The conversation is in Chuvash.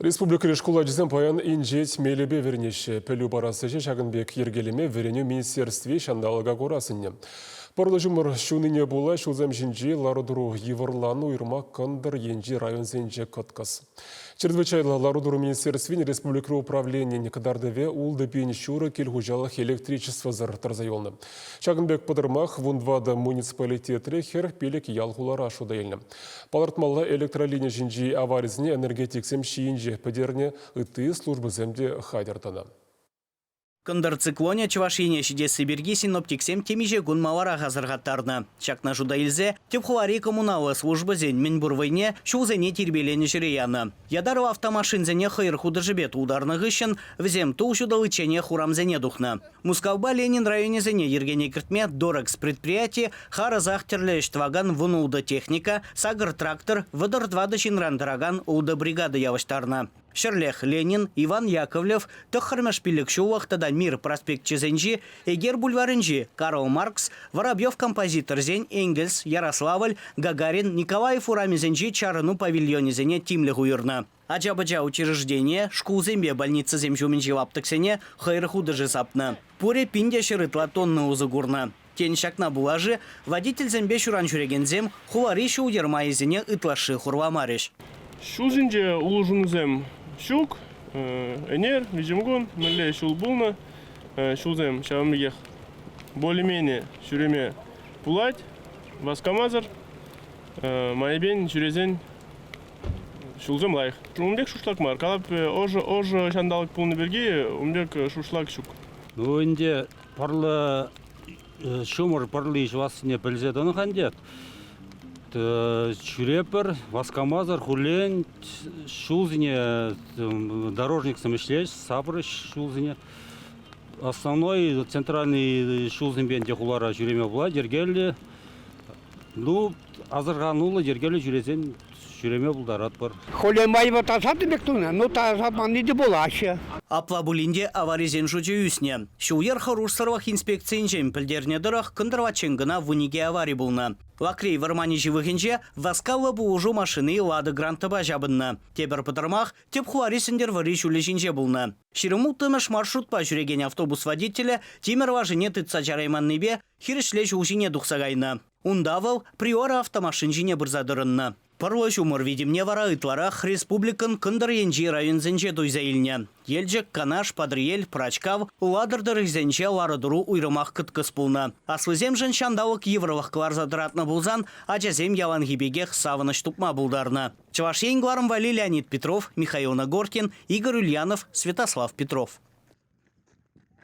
Республикӑри шкул ачисем паян инҫет мелӗпе вӗренеҫҫӗ. Пӗлӳ парас ӗҫе ҫакӑн пек йӗркелеме Вӗренӳ министерстви ҫанталӑка кура сӗннӗ. Пӑрлӑ ҫумӑр ҫунине пула ҫулсем ҫинчи лару-тӑру йывӑрланнӑ уйрӑмах кӑнтӑр енчи районсенче кӑткӑс. Чрезвычайлӑ лару-тӑру министерствин республикӑри управленийӗн кӑтартӑвӗ 6,5 кил хуҫалӑх электричествӑсӑр тӑрса юлнӑ. Ҫакӑн пек пӑтӑрмах 14 муниципалитетре 45 ял-хулара шута илнӗ. Палӑртмалла, электролини ҫинчи аварисене энергетиксем ҫийӗнчех пӗтернӗ, ытти службӑсем те хатӗр тӑнӑ. Кӑнтӑр циклонӗ Чӑваш Ене ҫитесси пирки синоптиксем темиҫе кун маларах асӑрхаттарнӑ. Ҫакна шута илсе тӗп хулари коммуналлӑ службӑсен мӗнпур вӑйне ҫулсене тирпейленӗ ҫӗре янӑ. Ятарлӑ автомашинсене хӑйӑр хутӑшӗпе тултарнӑ хыҫҫӑн вӗсем тул ҫутӑличченех урамсене тухнӑ. Мускавпа Ленин районӗсене йӗркене кӗртме Дорекс предприяти харӑсах тӗрлӗ ӗҫ тӑвакан 16 техника, сакӑр трактор, 34 ҫынран тӑракан ултӑ бригада явӑҫтарнӑ. Ҫӗрлех Ленин, Иван Яковлев, тӑххӑрмӗш пилӗкҫуллӑх тата Мир проспекчӗсенчи, Эгер бульварӗнчи Карл Маркс, Воробьев композиторсен Энгельс, Ярославль, Гагарин, Николаев урамӗсенчи чарӑну павильонӗсене тимлӗх уйӑрнӑ. Ача-пӑча учрежденийӗ, шкулсемпе больницӑсем ҫумӗнчи лаптӑксене хӑйӑр хутӑшӗ сапнӑ. Пурӗ 1100 ытла тонна усӑ курнӑ. Тен, ҫакна пула-ши водительсемпе ҫуран ҫӳрекенсем хулари ҫул-йӗр майӗсене ытлашши хурламарӗҫ. Ҫул ҫинче улшӑнусем ҫук. Ӗнер, виҫӗмкун мӗнле ҫул пулнӑ, ҫулсем ҫавӑн пекех более-менее ҫӳреме пулать. Васкамасӑр, майӗпен ҫӳресен Ҫулсем лайӑх. Ун пек шушлак мар. Калап ӑшӑ, ӑшӑ ҫанталӑк пулнӑ пирки ун пек шушлак ҫук. Ну ӗнтӗ пӑрлӑ ҫумӑр пӑрли ҫӑвассине пӗлсе тӑнӑ-ха ӗнтӗ. Ҫӳрепӗр, васкамасӑр, хуллен ҫулсене дорожниксем ӗҫлеҫ, сапрӗҫ ҫулсене. Основной центральный ҫулсемпе ӗнтӗ хулара ҫӳреме пулать, йӗркеллӗ. Ну, асӑрхануллӑ йӗркеллӗ ҫӳресен ҫӳреме пултаратпӑр. Хуллен майпа тасатнӑ пек тунӑ, ну тасатманни те пулаҫҫӗ. Апла пулин те аварисен шучӗ ӳснӗ. Ҫул-йӗр хӑрушсӑрлӑх инспекцийӗнчен пӗлтернӗ тӑрӑх, кӑнтӑрлаччен кӑна 12 авари пулнӑ. Лакрей вӑрманӗ ҫывӑхӗнче васкавлӑ пулӑшу машини Лада Грантӑпа ҫапӑннӑ. Тепӗр пӑтӑрмах тӗп хулари Сӗнтӗрвӑрри ҫулӗ ҫинче пулнӑ. 26-мӗш маршрутпа ҫӳрекен автобус водителӗ тимӗр лашине тытса чарайманнипе хирӗҫле ҫул ҫине тухса кайнӑ. Унта вӑл Приора автомашин ҫине пырса тӑрӑннӑ. Пӑрлӑ ҫумӑр витӗмне вара ытларах республикӑн кӑнтӑр енчи районсенче туйса илнӗ. Елчӗк, Канаш, Патӑрьел, Пӑрачкав, Улатӑр тӑрӑхӗсенче лару-тӑру уйрӑмах кӑткӑс пулнӑ. Аслисемшӗн ҫанталӑк йывӑрлӑх кӑларса тӑратнӑ пулсан ачасем яланхи пекех савӑнӑҫ тупма пултарнӑ. Чӑваш Ен кӑларӑм валли Леонид Петров, Михаил Нагоркин, Игорь Ульянов, Святослав Петров.